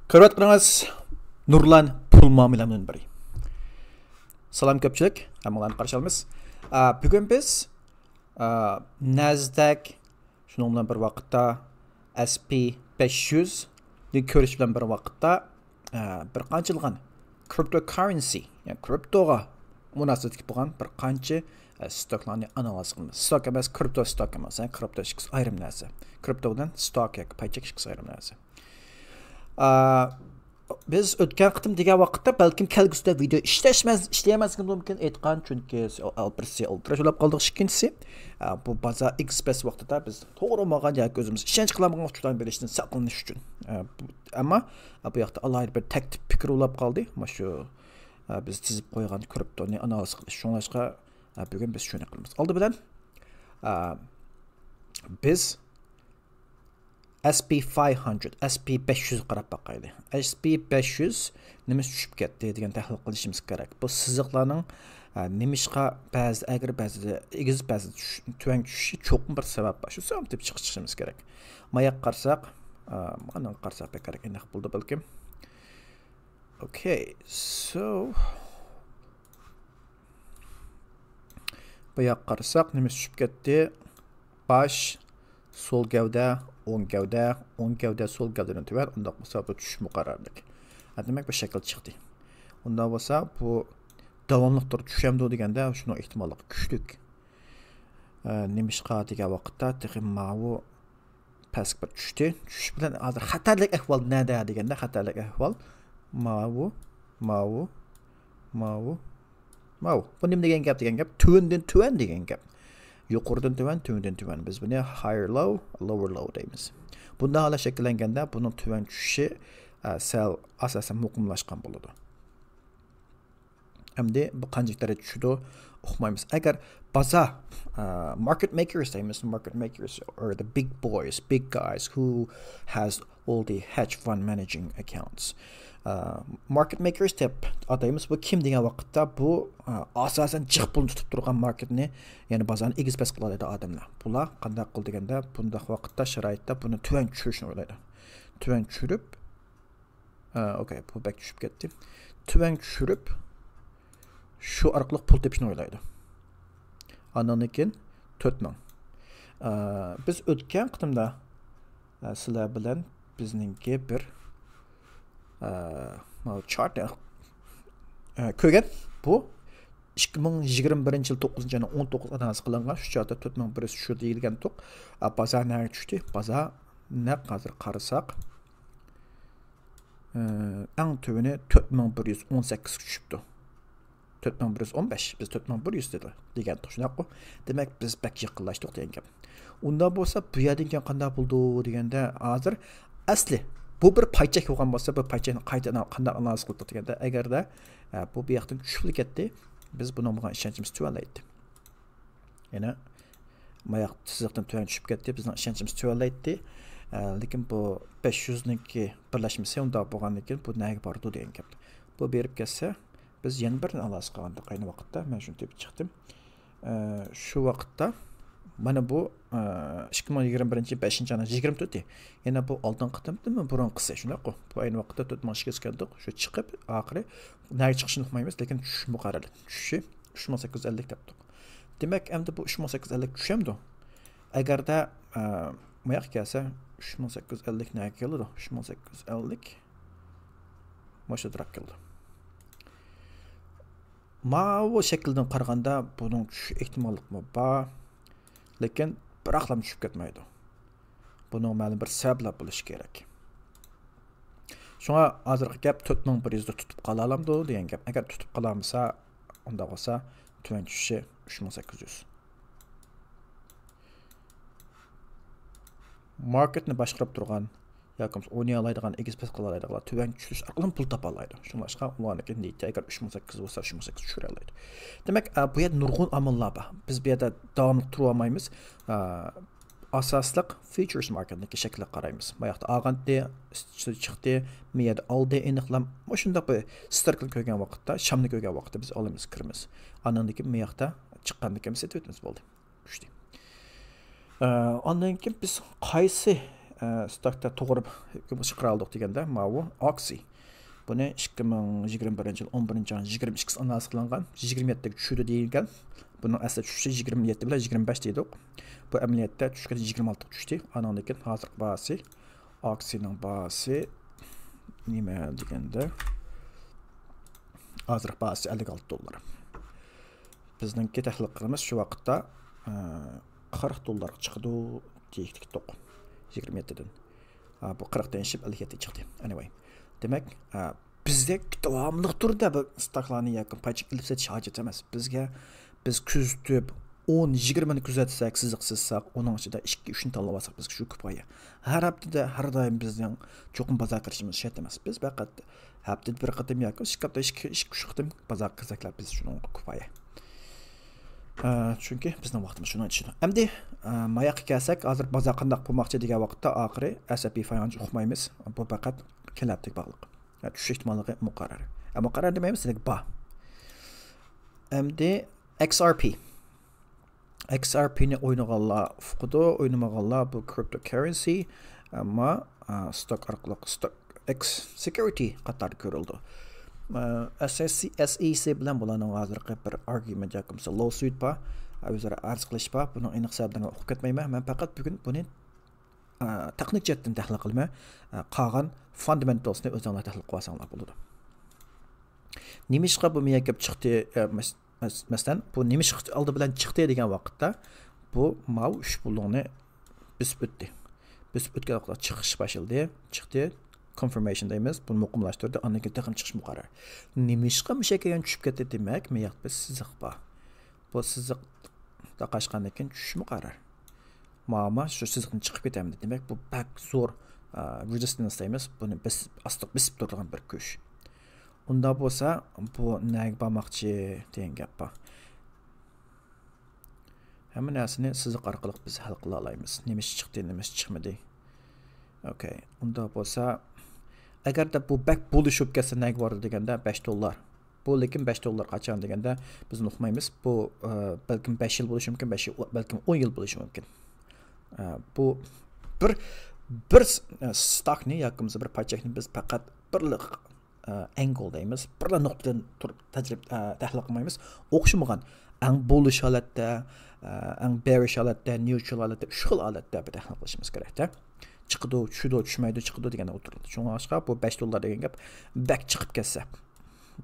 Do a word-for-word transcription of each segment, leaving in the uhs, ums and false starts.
كۆرۈۋاتقىنىڭىز نۇرلان پۇل مۇئامىلە مۇنبىرى. سالام كۆپچىلىك، ھەممىڭلارنى قارشى ئالىمىز. ئا، بۈگۈن بىز، ئا، نەزدەك، شۇنىڭ بىلەن بىر ۋاقىتتا ئەس پى بەش يۈزنى كۆرۈش بىلەن بىر ۋاقىتتا، ئا، بىر قانچىلىغان كرىپتو كاررېنسى، يەنى كرىپتوغا مۇناسىۋەتلىك بولغان بىر قانچە، ئا، ستوكلارنى ئانالىز قىلىمىز. ستوك ئەمەس، كرىپتو ستوك ئەمەس، يەنى كرىپتو ئىككىسى ئايرىم نەرسە. كرىپتو بىلەن ستوك ياكى پاي چېكىش ئىككىسى ئايرىم نەرسە. ئا، بىز ئۆتكەن قېتىم دېگەن ۋاقىتتا بەلكىم كەلگۈسىدە ۋىدېو ئىشلەشمەس، ئىشلىيەلمەسلىكىمىز مۇمكىن ئېيتقان، چۈنكى بىرسى ئولتۇرۇش بولاپ قالدۇق، ئىككىنچىسى، ئا، بۇ بازار ئېكسپرېس ۋاقتىدا بىز توغرا بولمىغان ياكى ئۆزىمىز ئىشەنچ قىلالمىغان ئۇچۇرلارنى بېرىشتىن ساقلىنىش ئۈچۈن. ئا، بۇ، ئەمما، ئا، بۇ ياقتا ئالاھىدە بىر تەكلىپ پىكىر بولاپ قالدى. مانا شۇ، ئا، بىز تىزىپ قويغان كرىپتونى ئانالىز قىلىش. شۇڭلاشقا، ئا، بۈگۈن بىز شۇنى قىلىمىز. ئالدى بىلەن، ئا، بىز ئەس پى فايىف ھەندرېد، ئەس پى بەش يۈز قاراپ باقايلى. ئەس پى بەش يۈز نېمىشقا چۈشۈپ كەتتى دېگەن تەھلىل قىلىشىمىز كېرەك. بۇ سىزىقلارنىڭ، ئە، نېمىشقا بەزىدە ئەگرى، بەزىدە ئېگىز، بەزىدە چۈش-، تۆۋەن چۈشۈشى چوقۇم بىر سەۋەب بار. شۇ سەۋەبنى تېپىپ چىقىشىمىز كېرەك. ماياققا قارىساق، ئە، مانا قارىساق بەكرەك ئېنىق بولىدۇ بەلكىم. ئوكەي، سو، بۇ ياققا قارىساق، نېمىسى چۈشۈپ كەتتى؟ باش، سول گەۋدە، ئوڭ گەۋدە، ئوڭ گەۋدە، سول گەۋدىدىن تۆۋەن، ئۇنداق بولسا بۇ چۈشۈش مۇقەررەرلىك. ھە، دېمەك، بۇ شەكىل چىقتى. ئۇنداق بولسا، بۇ داۋاملىق تۇرۇپ چۈشەمدۇ دېگەندە، شۇنىڭ ئېھتىماللىقى كۈچلۈك. ئە، نېمىشقا دېگەن ۋاقىتتا، تېخى ماۋۇ پەسكە بىر چۈشتى. چۈشۈش بىلەن ھازىر خەتەرلىك ئەھۋال نەدە دېگەندە، خەتەرلىك ئەھۋال ماۋۇ، ماۋۇ، ماۋۇ، ماۋۇ. بۇ نېمە دېگەن گەپ دېگەن گەپ؟ تۆۋەندىن تۆۋەن دېگەن گەپ. يۇقىرىدىن تۆۋەن، تۆۋەندىن تۆۋەن. بىز بۇنى ھايەر لوو، لوۋەر لوو دەيمىز. بۇنداق ھالەت شەكىللەنگەندە بۇنىڭ تۆۋەن چۈشۈشى، ئە، سەل ئاساسەن مۇقىملاشقان بولىدۇ. ئەمدى بۇ قانچە دەرىجە چۈشىدۇ ئۇقمايمىز. ئەگەر بازار، ئە، ماركېت مېكېرس دەيمىز، ماركېت مېكېرس or the big boys, big guys who has all the hedge fund managing accounts. ئە، ماركېت مېكېرس دەپ ئاتايمىز. بۇ كىم دېگەن ۋاقىتتا بۇ، ئە، ئاساسەن جىق پۇلنى تۇتۇپ تۇرغان ماركېتنى، يەنى بازارنى ئېگىز پەس قىلالايدىغان ئادەملەر. بۇلار قانداق قىل دېگەندە، بۇنداق ۋاقىتتا، شارائىتتا بۇنى تۆۋەن چۈشۈرۈشنى ئويلايدۇ. تۆۋەن چۈشۈرۈپ، ئە، ئوكەي، بۇ بەك چۈشۈپ كەتتى. تۆۋەن چۈشۈرۈپ، شۇ ئارقىلىق پۇل تېپىشنى ئويلايدۇ. ئاندىن كېيىن تۆت مىڭ. ئە، بىز ئۆتكەن قېتىمدا، ئە، سىلەر بىلەن بىزنىڭكى بىر، ئە، ماۋۇ چارتنى، ئە، كۆرگەن. بۇ ئىككى مىڭ يىگىرمە بىرىنچى يىل توققۇزىنچى ئاينىڭ ئون توققۇز ئانالىز قىلىنغان. شۇ چاغدا تۆت مىڭ بىر يۈز چۈشۈردى دېگەنتۇق. ئە، بازار نەگە چۈشتى؟ بازار نەق ھازىر قارىساق، ئەڭ تۆۋىنى تۆت مىڭ بىر يۈز ئون سەككىزگە چۈشۈپتۇ. تۆت مىڭ بىر يۈز ئون بەش، بىز تۆت مىڭ بىر يۈز دېدى، دېگەنتۇق، شۇنداققۇ؟ دېمەك، بىز بەك يېقىنلاشتۇق دېگەن گەپ. ئۇنداق بولسا، بۇ يەردىن كېيىن قانداق بولىدۇ دېگەندە، ھازىر ئەسلى بۇ بىر پاي چەك بولغان بولسا، بۇ پاي چەكنى قايتا قانداق ئانالىز قىلدۇق دېگەندە، ئەگەردە، ئە، بۇ، بۇ ياقتىن چۈشۈپلا كەتتى، بىز بۇنىڭغا بولغان ئىشەنچىمىز تۆۋەنلەيتتى. يەنى ماياق سىزىقتىن تۆۋەن چۈشۈپ كەتتى، بىزنىڭ ئىشەنچىمىز تۆۋەنلەيتتى. ئە، لېكىن بۇ بەش يۈزنىڭكى بىرلەشمىسى ئۇنداق بولغاندىن كېيىن بۇ نەگە بارىدۇ دېگەن گەپ. بۇ بېرىپ كەتسە، بىز يەنە بىرنى ئانالىز قىلغانىدۇق ئەينى ۋاقىتتا. مەن شۇنى تېپىپ چىقتىم. ئە، شۇ ۋاقىتتا مانا بۇ، ئە، ئىككى مىڭ يىگىرمە بىرىنچى بەشىنچى ئاينىڭ يىگىرمە تۆتى. يەنە بۇ ئالدىنقى قېتىمدىنمۇ بۇرۇنقىسى، شۇنداققۇ؟ بۇ ئەينى ۋاقىتتا تۆت مىڭ ئىككى يۈز كەلدۇق. شۇ چىقىپ، ئاخىرى نەگە چىقىشىنى ئۇقمايمىز، لېكىن چۈشۈش مۇقەررەر. چۈشۈشى ئۈچ مىڭ سەككىز يۈز ئەللىك دەپتۇق. دېمەك، ئەمدى بۇ ئۈچ مىڭ سەككىز يۈز ئەللىك چۈشەمدۇ؟ ئەگەردە، ئە، ماياق كەلسە، ئۈچ مىڭ سەككىز يۈز ئەللىك نەگە كېلىدۇ؟ ئۈچ مىڭ سەككىز يۈز ئەللىك مۇشۇدىراق كېلىدۇ. ماۋۇ شەكىلدىن قارىغاندا بۇنىڭ چۈشۈش ئېھتىماللىقمۇ بار، لېكىن بىراقلام چۈشۈپ كەتمەيدۇ. بۇنىڭ مەلۇم بىر سەۋەبلەر بولۇشى كېرەك. شۇڭا ھازىرقى گەپ تۆت مىڭ بىر يۈزدە تۇتۇپ قالالامدۇ دېگەن گەپ. ئەگەر تۇتۇپ قالالمىسا، ئۇنداق بولسا تۆۋەن چۈشۈشى ئۈچ مىڭ سەككىز يۈز. ماركېتنى باشقۇرۇپ تۇرغان ياكى بولمىسا ئوينىيالايدىغان، ئېگىز پەس قىلالايدىغانلار تۆۋەن چۈشۈش ئارقىلىق پۇل تاپالايدۇ. شۇڭلاشقا ئۇلارنىڭكى نىيىتى ئەگەر ئۈچ مىڭ سەككىز يۈز بولسا، ئۈچ مىڭ سەككىز يۈز چۈشۈرەلەيدۇ. دېمەك، ئە، بۇ يەردە نۇرغۇن ئامىللار بار. بىز بۇ يەردە داۋاملىق تۇرۇۋالمايمىز. ئە، ئاساسلىق فيۇچېرس ماركېتنىڭكى شەكلىگە قارايمىز. ماياقتا ئالغانتى، ئۈستىدە چىقتى، مېيەدە ئالدى، ئېنىقلام. مۇشۇنداق بىر سترىكنى كۆرگەن ۋاقىتتا، شامنى كۆرگەن ۋاقىتتا بىز ئالىمىز، كىرىمىز. ئاندىن كېيىن ماياقتا چىققاندىن كېيىن سېتىۋېتىمىز، بولدى. چۈشتى. ئە، ئاندىن كېيىن بىز قايسى، ئە، ستاكتا توغرا چىقىرالدۇق دېگەندە، ماۋۇ ئاكسى. بۇنى ئىككى مىڭ يىگىرمە بىرىنچى يىل ئون بىرىنچى ئاينىڭ يىگىرمە ئىككىسى ئانالىز قىلىنغان، يىگىرمە يەتتىگە چۈشىدۇ دېيىلگەن. بۇنىڭ ئەسلى چۈشۈشى يىگىرمە يەتتە بىلەن يىگىرمە بەش دېدۇق. بۇ ئەمەلىيەتتە چۈشكەن يىگىرمە ئالتىغا چۈشتى. ئانىڭدىن كېيىن ھازىرقى باھاسى، ئاكسىنىڭ باھاسى نېمە دېگەندە، ھازىرقى باھاسى ئەللىك ئالتە دوللار. بىزنىڭكى تەھلىل قىلىمىز شۇ ۋاقىتتا، ئە، قىرىق دوللارغا چىقىدۇ دېيىكتۇق. يىگىرمە يەتتىدىن. ئا، بۇ قىرىقتىن ئېشىپ ئەللىك يەتتىگە چىقتى. Anyway. دېمەك، ئا، بىزدە داۋاملىق تۇرىدۇ بۇ ستاكلارنى ياكى پايچىك ئېلىپ سېتىش ھاجەت ئەمەس. بىزگە، بىز كۆزىتىپ ئون، يىگىرمىنى كۆزەتسەك، سىزىق سىزساق، ئۇنىڭ ئىچىدە ئىككى، ئۈچنى تاللاپ ئالساق، بىزگە شۇ كىپايە. ھەر ھەپتىدە، ھەر دائىم بىزنىڭ چوقۇم بازار كىرىشىمىز شەرت ئەمەس. بىز پەقەت ھەپتىدە بىر قېتىم ياكى ئىككى ھەپتىدە ئىككى، ئىككى، ئۈچ قېتىم بازارغا كىرسەكلا بىز شۇنىڭغا كىپايە. ئە، چۈنكى بىزنىڭ ۋاقتىمىز شۇنىڭ ئىچىدە. ئەمدى، ئە، ماياققا كەلسەك، ھازىر بازار قانداق بولماقچى دېگەن ۋاقىتتا ئاخىرى S&P five hundred ئۇقمايمىز. بۇ پەقەت كېلەر ھەپتىگە باغلىق. يا، چۈشۈش ئېھتىماللىقى مۇقەررەر. ئە، مۇقەررەر دېمەيمىز، لېكىن بار. ئەمدى X R P. X R P نى ئوينىغانلار ئۇقىدۇ، ئوينىمىغانلار بۇ cryptocurrency، ئەمما، ئە، ستاك ئارقىلىق، ستاك، X security قاتارىدا كۆرۈلىدۇ. ئە، S E C، S E C بىلەن بۇلارنىڭ ھازىرقى بىر argument ياكى بولمىسا lawsuit بار، ئۆزئارا ئەرز قىلىش بار. بۇنىڭ ئېنىق سەۋەبلىرىنى ئوقۇپ كەتمەيمەن. مەن پەقەت بۈگۈن بۇنى، ئە، تېخنىك جەھەتتىن تەھلىل قىلىمەن. ئە، قالغان fundamentals نى ئۆزۈڭلار تەھلىل قىلىۋالساڭلار بولىدۇ. نېمىشقا بۇ مۇرەككەپ چىقتى؟ ئە، مەس-، مەس-، مەسىلەن، بۇ نېمىشقا ئالدى بىلەن چىقتى دېگەن ۋاقىتتا، بۇ ماۋۇ ئۈچ بۇلۇڭنى بېسىپ ئۆتتى. بېسىپ ئۆتكەن ۋاقىتتا چىقىش باشلىدى. چىقتى. Confirmation دەيمىز. بۇنى مۇقىملاشتۇردى. ئاندىن كېيىن تېخىمۇ چىقىش مۇقەررەر. نېمىشقا مۇشۇ كەلگەن چۈشۈپ كەتتى؟ دېمەك، مۇياقتا بىر سىزىق بار. بۇ سىزىق تاقاشقاندىن كېيىن چۈشۈش مۇقەررەر. ماما شۇ سىزىقتىن چىقىپ كېتەمدى. دېمەك، بۇ بەك زور، ئا، resistance دەيمىز. بۇنى بېسىپ، ئاستىغا بېسىپ تۇرىدىغان بىر كۈچ. ئۇنداق بولسا، بۇ نەگە بارماقچى دېگەن گەپ بار. ھەممە نەرسىنى سىزىق ئارقىلىق بىز ھەل قىلالايمىز. نېمىشقا چىقتى، نېمىشقا چىقمىدى. ئوكەي. ئۇنداق بولسا، ئەگەردە بۇ بەك بولۇش بولۇپ كەتسە نەگە بارىدۇ دېگەندە، بەش دوللار. بۇ لېكىن بەش دوللار قاچان دېگەندە، بىز ئۇنى ئۇقمايمىز. بۇ، ئە، بەلكىم بەش يىل بولۇشى مۇمكىن، بەش يىل، بەلكىم ئون يىل بولۇشى مۇمكىن. ئە، بۇ بىر، بىر س-، ئە، ستاكنى ياكى بولمىسا بىر پايچەكنى بىز پەقەت بىرلا، ئە، ئەنگل دەيمىز، بىرلا نۇقتىدىن تۇرۇپ تەجرىبە، ئە، تەھلىل قىلمايمىز. ئوخشىمىغان، ئەڭ بولۇش ھالەتتە، ئە، ئەڭ bearish ھالەتتە، neutral ھالەتتە، ئۈچ خىل ھالەتتە بىر تەھلىل قىلىشىمىز كېرەكتە. چىقىدۇ، چۈشىدۇ، چۈشمەيدۇ، چىقىدۇ دېگەندە ئولتۇرىدۇ. شۇڭلاشقا بۇ بەش دوللار دېگەن گەپ بەك چىقىپ كەتسە،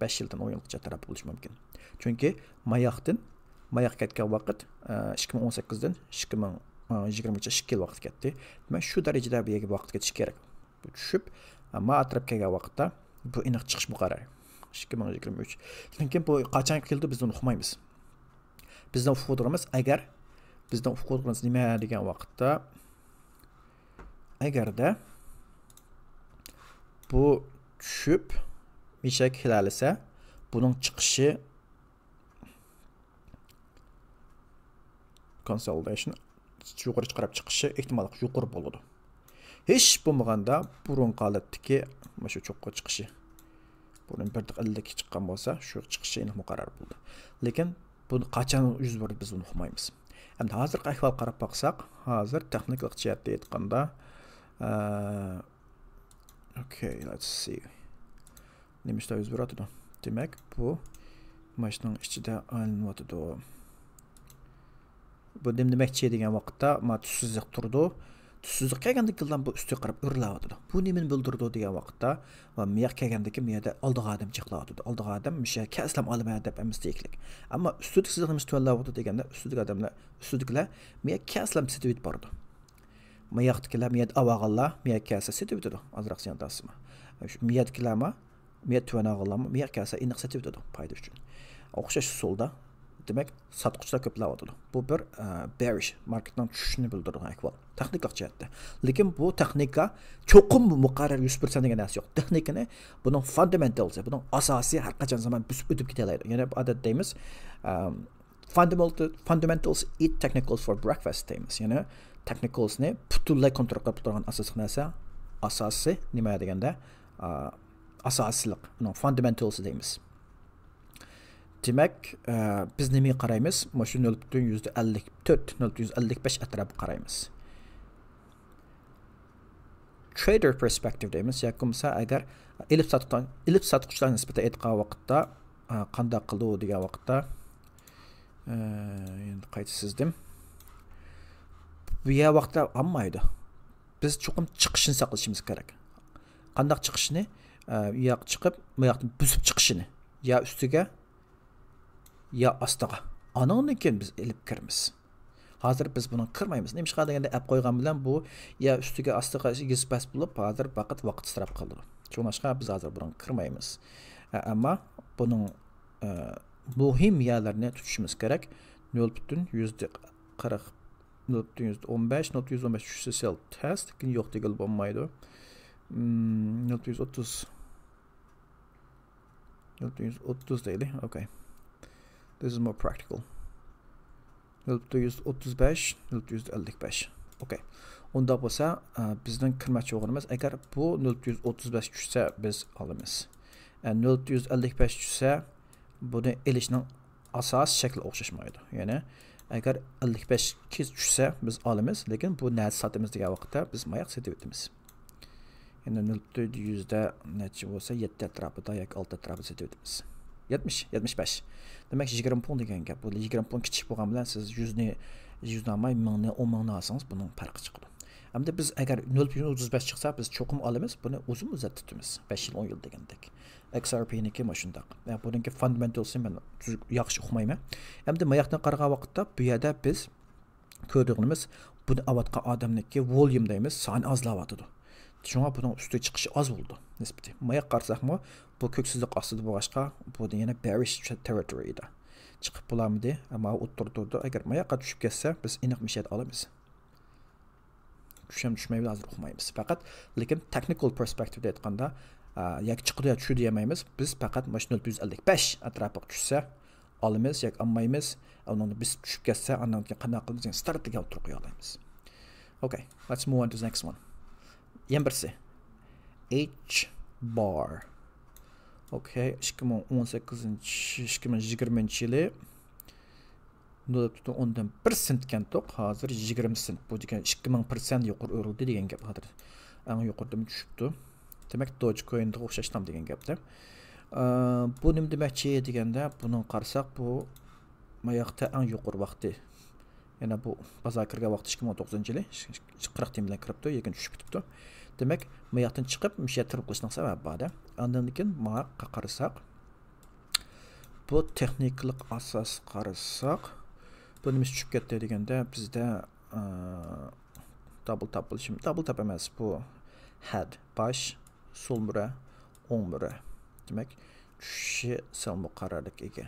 بەش يىلدىن ئون يىلغىچە تەرەپ بولۇشى مۇمكىن. چۈنكى ماياقتىن، ماياق كەتكەن ۋاقىت، ئە، ئىككى مىڭ ئون سەككىزدىن ئىككى مىڭ يىگىرمىگىچە ئىككى يىل ۋاقىت كەتتى. دېمەك، شۇ دەرىجىدە بۇ يەرگە ۋاقىت كېتىشى كېرەك. بۇ چۈشۈپ، ئەمما ئەتراپ كەلگەن ۋاقىتتا بۇ ئېنىق چىقىش مۇقەررەر. ئىككى مىڭ يىگىرمە ئۈچ. لېكىن بۇ قاچان كېلىدۇ، بىز ئۇنى ئۇقمايمىز. بىزنىڭ ئۇقىدىغىنىمىز، ئەگەر بىزنىڭ ئۇقىدىغىنىمىز نېمە دېگەن ۋاقىتتا، ئەگەردە بۇ چۈشۈپ مىشەگە كېلەلىسە، بۇنىڭ چىقىشى، consolidation، يۇقىرى قاراپ چىقىشى ئېھتىماللىقى يۇقىرى بولىدۇ. ھېچ بولمىغاندا بۇرۇنقى ھالەتتىكى مۇشۇ چوققا چىقىشى، بۇرۇن بىر ئەللىككە چىققان بولسا، شۇ چىقىشى ئېنىق مۇقەررەر بولىدۇ. لېكىن بۇ قاچان يۈز بېرىدۇ، بىز ئۇنى ئۇقمايمىز. ئەمدى ھازىرقى ئەھۋال قاراپ باقساق، ھازىر تېخنىكىلىق جەھەتتە ئېيتقاندا، ئە، okay, let's see. نېمە ئىشتا يۈز بېرىۋاتىدۇ؟ دېمەك، بۇ ماشىنىنىڭ ئىچىدە ئايلىنىۋاتىدۇ. بۇ نېمە دېمەكچى دېگەن ۋاقىتتا، ما تۈس سىزىق تۇرىدۇ. تۈس سىزىق كەلگەندىن كېيىن بۇ ئۈستىگە قاراپ ئۆرلەۋاتىدۇ. بۇ نېمىنى بىلدۈرىدۇ دېگەن ۋاقىتتا، ما مىياق كەلگەندىن كېيىن بۇ يەردە ئالدىغا ئادەم جىقلاۋاتىدۇ. ئالدىغا ئادەم مۇشۇ يەرگە كەلسىلەم ئالىمەن دەپ ئەمەس دېيىكلىك. ئەمما ئۈستىدىكى سىزىق نېمىشقا تۆۋەنلەۋاتىدۇ دېگەندە، ئۈستىدىكى ئادەملەر، ئۈستىدىكىلەر مۇشۇ يەرگە كەلسىلەم سېتىۋېتىپ بارىدۇ. ماياقتىكىلەر مۇيەدە ئاۋاغانلار مۇيەگە كەلسە سېتىۋېتىدۇ، ئازراق زىيان تارتسىمۇ. مۇيەدىكىلەرمۇ، مۇيەدە تۆۋەن ئاغانلارمۇ مۇيەگە كەلسە ئېنىق سېتىۋېتىدۇ پايدا ئۈچۈن. ئوخشاش ئۇسۇلدا، دېمەك، ساتقۇچىلار كۆپلەۋاتىدۇ. بۇ بىر، ئە، bearish، ماركېتنىڭ چۈشۈشىنى بىلدۈرىدىغان ئەھۋال، تېخنىكىلىق جەھەتتە. لېكىن بۇ تېخنىكا چوقۇم مۇقەررەر يۈز پىرسەنت دېگەن نەرسە يوق. تېخنىكىنى، بۇنىڭ fundamentals، بۇنىڭ ئاساسى ھەر قاچان زامان بۆسۈپ ئۆتۈپ كېتەلەيدۇ. يەنە ئادەتتە دەيمىز، ئەم، Fundamentals، fundamentals eat technicals for breakfast دەيمىز. يەنى technicals نى پۈتۈنلەي كونترول قىلىپ تۇرغان ئاساسلىق نەرسە، ئاساسى نېمە دېگەندە، ئا، ئاساسىيلىق، ئۇنىڭ fundamentals دەيمىز. دېمەك، ئە، بىز نېمىگە قارايمىز؟ مۇشۇ نۆل پۈتۈن يۈزدە ئەللىك تۆت، نۆل پۈتۈن يۈز ئەللىك بەش ئەتراپىغا قارايمىز. trader perspective دەيمىز ياكى بولمىسا ئەگەر ئېلىپ ساتقان ئېلىپ ساتقۇچىلار نىسبەتەن ئېيتقان ۋاقىتتا، ئە، قانداق قىلىدۇ دېگەن ۋاقىتتا، ئە، يەنە قايتا سىزدىم. بۇ يەر ۋاقىتتا ئالمايدۇ. بىز چوقۇم چىقىشىنى ساقلىشىمىز كېرەك. قانداق چىقىشىنى؟ ئە، ئۇ ياققا چىقىپ، بۇ ياقتىن بۆسۈپ چىقىشىنى. يا ئۈستىگە، يا ئاستىغا. ئانىڭدىن كېيىن بىز ئېلىپ كىرىمىز. ھازىر بىز بۇنى كىرمەيمىز. نېمىشقا دېگەندە، ئەپ قويغان بىلەن بۇ يا ئۈستىگە، ئاستىغا ئېگىز پەس بولۇپ، ھازىر پەقەت ۋاقىت ئىسراپ قىلىدۇ. شۇڭلاشقا بىز ھازىر بۇنى كىرمەيمىز. ئە، ئەمما بۇنىڭ، ئە، مۇھىم يەرلىرىنى تۇتۇشىمىز كېرەك. نۆل پۈتۈن يۈزدە قىرىق، نۆل پۈتۈن يۈزدە ئون بەش، نۆل پۈتۈن يۈز ئون بەش چۈشسە سېل تەس، لېكىن يوق دېگىلى بولمايدۇ. مم، نۆل پۈتۈن يۈز ئوتتۇز. نۆل پۈتۈن يۈز ئوتتۇز دەيلى. Okay. This is more practical. نۆل پۈتۈن يۈز ئوتتۇز بەش، نۆل پۈتۈن يۈز ئەللىك بەش. Okay. ئۇنداق بولسا، ئە، بىزنىڭ كىرمەكچى بولغىنىمىز، ئەگەر بۇ نۆل پۈتۈن يۈز ئوتتۇز بەش چۈشسە، بىز ئالىمىز. ئە، نۆل پۈتۈن يۈز ئەللىك بەش چۈشسە، بۇنى ئېلىشنىڭ ئاساسىي شەكلى ئوخشاشمايدۇ. يەنى، ئەگەر ئەللىك بەشكە چۈشسە، بىز ئالىمىز، لېكىن بۇ نەدە ساتىمىز دېگەن ۋاقىتتا بىز ماياق سېتىۋېتىمىز. يەنى نۆل پۈتۈن يۈزدە نەچچە بولسا، يەتتە ئەتراپىدا ياكى ئالتە ئەتراپىدا سېتىۋېتىمىز. يەتمىش، يەتمىش بەش. دېمەك، يىگىرمە پۇڭ دېگەن گەپ. بۇ يىگىرمە پۇڭ كىچىك بولغان بىلەن سىز يۈزنى، يۈزنى ئالماي، مىڭنى، ئون مىڭنى ئالسىڭىز، بۇنىڭ پەرقى چىقىدۇ. ئەمدى بىز ئەگەر نۆل پۈتۈن ئوتتۇز بەش چىقسا، بىز چوقۇم ئالىمىز، بۇنى ئۇزۇن مۇددەت تۇتىمىز. بەش يىل، ئون يىل دېگەندەك. ئېكس ئار پىنىڭكى مانا شۇنداق. يا، بۇنىڭكى فاندامېنتالسىنى مەن تۈز-، ياخشى ئۇقمايمەن. ئەمدى ماياقتىن قارىغان ۋاقىتتا بۇ يەردە بىز كۆرىدىغىنىمىز، بۇنى ئاۋاتقان ئادەمنىڭكى volume دەيمىز، سانى ئازلاۋاتىدۇ. شۇڭا بۇنىڭ ئۈستىگە چىقىشى ئاز بولىدۇ، نىسبىتى. ماياق قارىساقمۇ، بۇ كۆك سىزىق ئاستىدا بولغاچقا، بۇ يەنە bearish territory دا. چىقىپ بولالمىدى، ئەمما ئوتتۇرىدا تۇرىدۇ. ئەگەر ماياققا چۈشۈپ كەتسە، بىز ئېنىق مۇشۇ يەردە ئالىمىز. چۈشەم چۈشمەيمىز، ھازىر ئۇقمايمىز. پەقەت، لېكىن technical perspective دا ئېيتقاندا، ئا، ياكى چىقىدۇ يا چۈشىدۇ دېيەلمەيمىز. بىز پەقەت مانا شۇ نۆل پۈتۈن يۈز ئەللىك بەش ئەتراپىغا چۈشسە، ئالىمىز ياكى ئالمايمىز. ئۇنىڭدا بىز چۈشۈپ كەتسە، ئاندىن كېيىن قانداق قىلىمىز؟ يەنە ستارت دېگەن ئوتتۇرىغا قويالايمىز. Okay, let's move on to the next one. يەنە بىرسى. H bar. Okay, ئىككى مىڭ ئون سەككىزىنچى، ئىككى مىڭ يىگىرمىنچى يىلى نۆل پۈتۈن ئوندىن بىر سېنت ئىكەنتۇق، ھازىر يىگىرمە سېنت. بۇ دېگەن ئىككى مىڭ پىرسەنت يۇقىرى ئۆرۈلدى دېگەن گەپ ھازىر. ئەڭ يۇقىرىدىن چۈشۈپتۇ. دېمەك، دوجكوينغا ئوخشاشلا دېگەن گەپتە. ئە، بۇ نېمە دېمەكچى دېگەندە، بۇنىڭغا قارىساق، بۇ ماياقتا ئەڭ يۇقىرى ۋاقتى. يەنە بۇ بازار كىرگەن ۋاقتى ئىككى مىڭ توققۇزىنچى يىلى، قىرىق تىيىن بىلەن كىرىپتۇ، لېكىن چۈشۈپ كېتىپتۇ. دېمەك، ماياقتىن چىقىپ، مۇشۇ يەردە تۇرۇپ قېلىشنىڭ سەۋەبى بار-دە. ئاندىن كېيىن ماياققا قارىساق، بۇ تېخنىكىلىق ئاساس قارىساق، بۇ نېمىسى چۈشۈپ كەتتى دېگەندە، بىزدە، ئە، دابل تاپ بولۇشى، دابل تاپ ئەمەس، بۇ ھەد، باش، سول مۈرە، ئوڭ مۈرە. دېمەك، چۈشۈشى سەل مۇقەررەرلىككە ئىگە.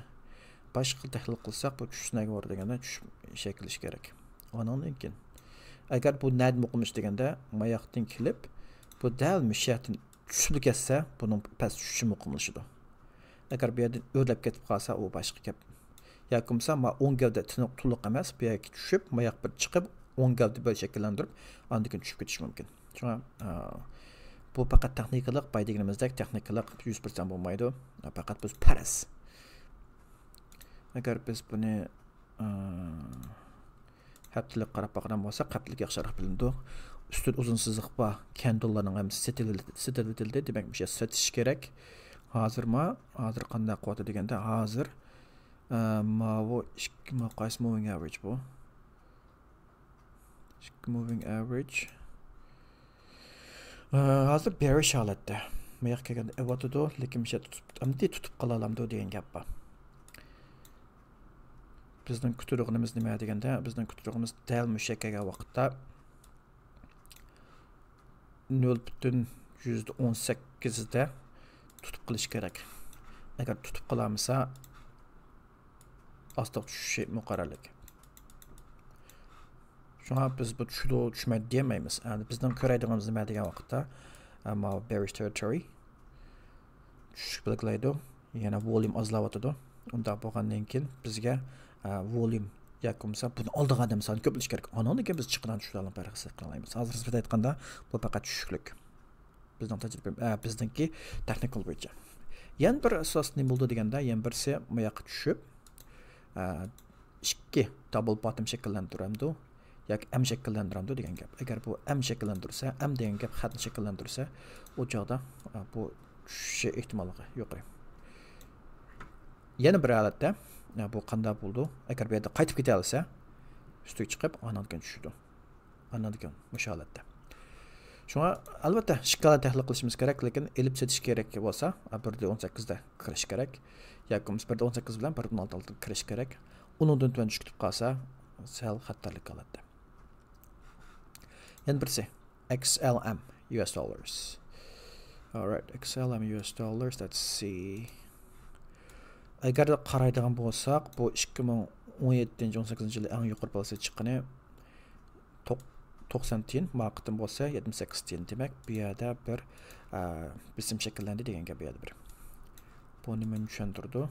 باشقا تەھلىل قىلساق، بۇ چۈشۈش نەگە بارىدۇ دېگەندە، چۈشۈش شەكىللىشى كېرەك. ئانىڭدىن كېيىن، ئەگەر بۇ نەدە مۇقىملىشىدۇ دېگەندە، ماياقتىن كېلىپ، بۇ دەل مۇشۇ يەردىن چۈشۈپ كەتسە، بۇنىڭ پەس چۈشۈشى مۇقىملىشىدۇ. ئەگەر بۇ يەردىن ئۆرلەپ كېتىپ قالسا، ئۇ باشقا گەپ. ياكى بولمىسا، ما ئوڭ گەۋدە تىنىق تولۇق ئەمەس، بۇ يەرگە چۈشۈپ، ماياق بىر چىقىپ، ئوڭ گەۋدە بىر شەكىللەندۈرۈپ، ئاندىن كېيىن چۈشۈپ كېتىشى مۇمكىن. شۇڭا، ئا، بۇ پەقەت تېخنىكىلىق، بايا دېگىنىمىزدەك تېخنىكىلىق يۈز پىرسەنت بولمايدۇ. پەقەت بىز پەرەز. ئەگەر بىز بۇنى، ئا، ھەپتىلىك قاراپ باقىدىغان بولساق، ھەپتىلىك ياخشىراق بىلىنىدۇ. ئۈستىدە ئۇزۇن سىزىق بار، كەندىللارنىڭ ھەممىسى سېتىۋېتىلدى. دېمەك، مۇشۇ يەر سېتىش كېرەك. ھازىرما، ھازىر قانداق قىلىۋاتىدۇ دېگەندە، ھازىر، ئە، ماۋۇ ئىككى، ماۋۇ قايسى moving average بۇ؟ ئىككى moving average. ئە، ھازىر bearish ھالەتتە. ماياق كەلگەندە ئېۋاتىدۇ، لېكىن مۇشۇ يەردە تۇتۇپ، ئەمدى تۇتۇپ قالالامدۇ دېگەن گەپ بار. بىزنىڭ كۈتىدىغىنىمىز نېمە دېگەندە، بىزنىڭ كۈتىدىغىنىمىز دەل مۇشۇ يەرگە كەلگەن ۋاقىتتا نۆل پۈتۈن يۈزدە ئون سەككىزدە تۇتۇپ قېلىش كېرەك. ئەگەر تۇتۇپ قالالمىسا، ئاستىغا چۈشۈشى مۇقەررەرلىك. شۇڭا بىز بۇ چۈشىدۇ، چۈشمەيدۇ دېيەلمەيمىز. ئەمدى بىزنىڭ كۆرەيدىغىنىمىز نېمە دېگەن ۋاقىتتا، ئە، ماۋۇ bearish territory چۈشۈش بەلگىلەيدۇ. يەنە volume ئازلاۋاتىدۇ. ئۇنداق بولغاندىن كېيىن بىزگە، ئە، volume ياكى بولمىسا بۇنى ئالىدىغان ئادەم سانى كۆپىيىشى كېرەك. ئانىڭدىن كېيىن بىز چىقىدىغان چۈشلەرنىڭ پەرقىسىنى ھېس قىلالايمىز. ھازىر نىسبەتەن ئېيتقاندا، بۇ پەقەت چۈشۈشلۈك. بىزنىڭ تەجرىبە-، ئە، بىزنىڭكى تېخنىكال بويىچە. يەنە بىر ئاساس نېمە بولدى دېگەندە، يەنە بىرسى ماياققا چۈشۈپ، ئە، ئىككى دابل باتتوم شەكىللەندۈرەمدۇ؟ ياكى ئەم شەكىللەندۈرەمدۇ دېگەن گەپ. ئەگەر بۇ ئەم شەكىللەندۈرسە، ئەم دېگەن گەپ خەتنى شەكىللەندۈرسە، ئۇ چاغدا، ئە، بۇ چۈشۈشى ئېھتىماللىقى يۇقىرى. يەنە بىر ھالەتتە، ئە، بۇ قانداق بولىدۇ؟ ئەگەر بۇ يەردە قايتىپ كېتەلىسە، ئۈستىگە چىقىپ، ئاندىن كېيىن چۈشىدۇ. ئاندىن كېيىن مۇشۇ ھالەتتە. شۇڭا، ئەلۋەتتە، ئىككى ھالەتتە ھەل قىلىشىمىز كېرەك، لېكىن ئېلىپسىز چېتىش كېرەك بولسا، بىر دە ئون سەككىزدە كىرىش كېرەك. ياكى بولمىسا بىر دە ئون سەككىز بىلەن بىر دە ئون ئالتىدا كىرىش كېرەك. ئۇنىڭدىن تۆۋەن چۈشۈپ كېتىپ قالسا، سەل خەتەرلىك ھالەتتە. يەنە بىرسى، X L M U S dollars. Alright, X L M U S dollars, let's see. ئەگەر قارايدىغان بولساق، بۇ ئىككى مىڭ ئون يەتتىنچى، ئون سەككىزىنچى يىلى ئەڭ يۇقىرى پالىسى چىققىنى توق-، توقسان تىيىن، ما قېتىم بولسا يەتمىش سەككىز تىيىن. دېمەك، بۇ يەردە بىر، ئە، بېسىم شەكىللەندى دېگەن گەپ بۇ يەردە بىر. بۇ نېمىنى چۈشەندۈرىدۇ؟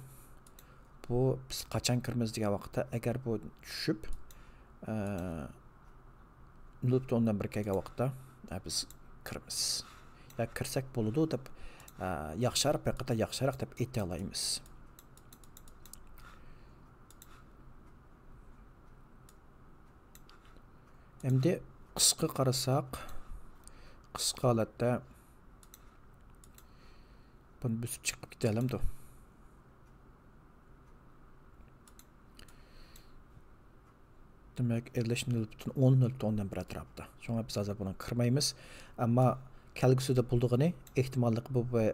بۇ بىز قاچان كىرىمىز دېگەن ۋاقىتتا، ئەگەر بۇ چۈشۈپ، ئە، نۆل پۈتۈن ئوندىن بىر كەلگەن ۋاقىتتا، ئە، بىز كىرىمىز. يا كىرسەك بولىدۇ دەپ، ئە، ياخشىراق، بىر قەدەر ياخشىراق دەپ ئېيتالايمىز. ئەمدى قىسقا قارىساق، قىسقا ھالەتتە بۇنى بۆسۈپ چىقىپ كېتەلەمدۇ؟ دېمەك، ئېلىش نۆل پۈتۈن ئون، نۆل پۈتۈن ئوندىن بىر ئەتراپىدا. شۇڭا بىز ھازىر بۇنىڭغا كىرمەيمىز. ئەمما كەلگۈسىدە بولىدىغىنى ئېھتىماللىقى بۇ، بۇ